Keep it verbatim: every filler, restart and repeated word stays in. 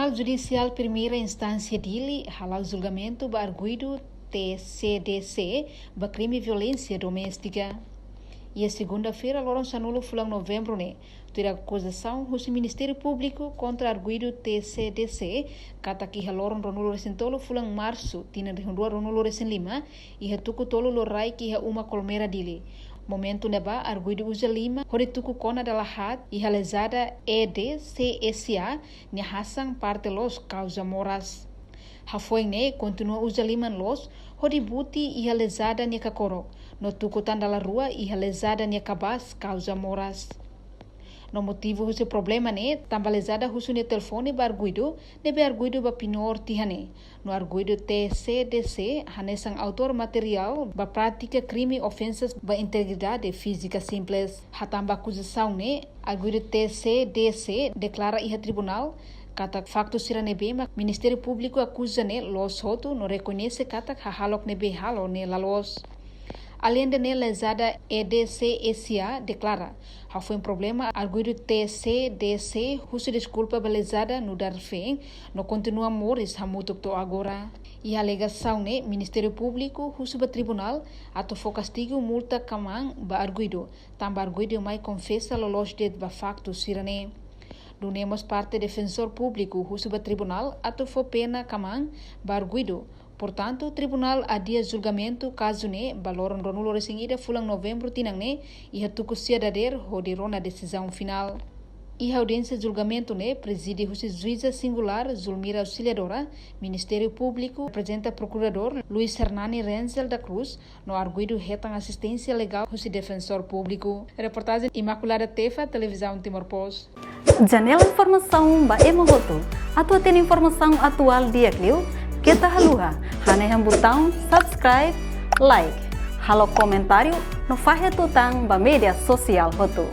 Tribunál Judisiál Primeira Instánsia Dili hala'o julgamentu ba arguidu T C D C ba krime violénsia doméstika. Iha segunda-feira, loron sanulu fulan Novembru ne'e, tuir akuzasaun husi Ministériu Públiku kontra arguidu T C D C, katak iha loron ruanulu-resin-tolu fulan Marsu tinan rihun rua ruanulu-resin-lima, iha tuku tolu loraik iha uma Kolmera Dili. Momentu ne'ebá arguidu uza liman hodi tuku kona dala haat iha lezada E D C S A nia hasan parte loos kauza moras. Hafoin ne'e kontinua uza liman loos hodi buti iha lezada nia kakorok, no tuku tan dala rua iha lezada nia kabaas kauza moras. No motivu husi problema ne'e tanba lezada husu nia telefone ba arguidu, ne'ebé arguidu bá pinór tiha ne'e. No arguidu T C D C hanesan autór materiál ba prátika krime ofensas ba integridade fízika simples. Hatán ba akuzasaun ne'e, arguidu T C D C deklara iha tribunál katak faktu sira ne'ebé mak Ministériu Públiku akuza ne'e loos hotu no rekoñese katak hahalok ne'ebé halo ne'e la loos. Aleinde ne'e, lezada E D C S A deklara, hafoin problema arguidu T C D C husu deskulpa ba lezada nu'udar feen, no kontinua moris hamutuk to'o agora. Iha alegasaun ne'e, Ministériu Públiku husu ba tribunál atu fó kastigu multa kamaan ba arguidu, tanba arguidu mai konfesa loloos de'it ba faktu sira-ne'e. Nune'e mós parte Defensór Públiku husu ba tribunál atu fó pena kamaan ba arguidu. Portantu, tribunál adia julgamentu kazu ne'e ba loron ruanulu-resin-ida fulan Novembru tinan ne'e, iha tuku sia dadeer hodi rona desizaun finál. Iha audiénsia julgamentu ne'e prezide husi juíza singulár Zulmira Auxiliadora, Ministériu Públiku reprezenta prokuradór Luis Hernani Renzel da Cruz, no arguidu hetan asisténsia legál husi Defensór Públiku. Reportajen Imaculada Tefa, Televizaun Timor Post. Janela informasaun ba ema hotu. Atu hatene informasaun atuál di'ak liu, keta haluha hanehan butaun subscribe, like, halo komentáriu no fahe tutan ba média sosiál hotu.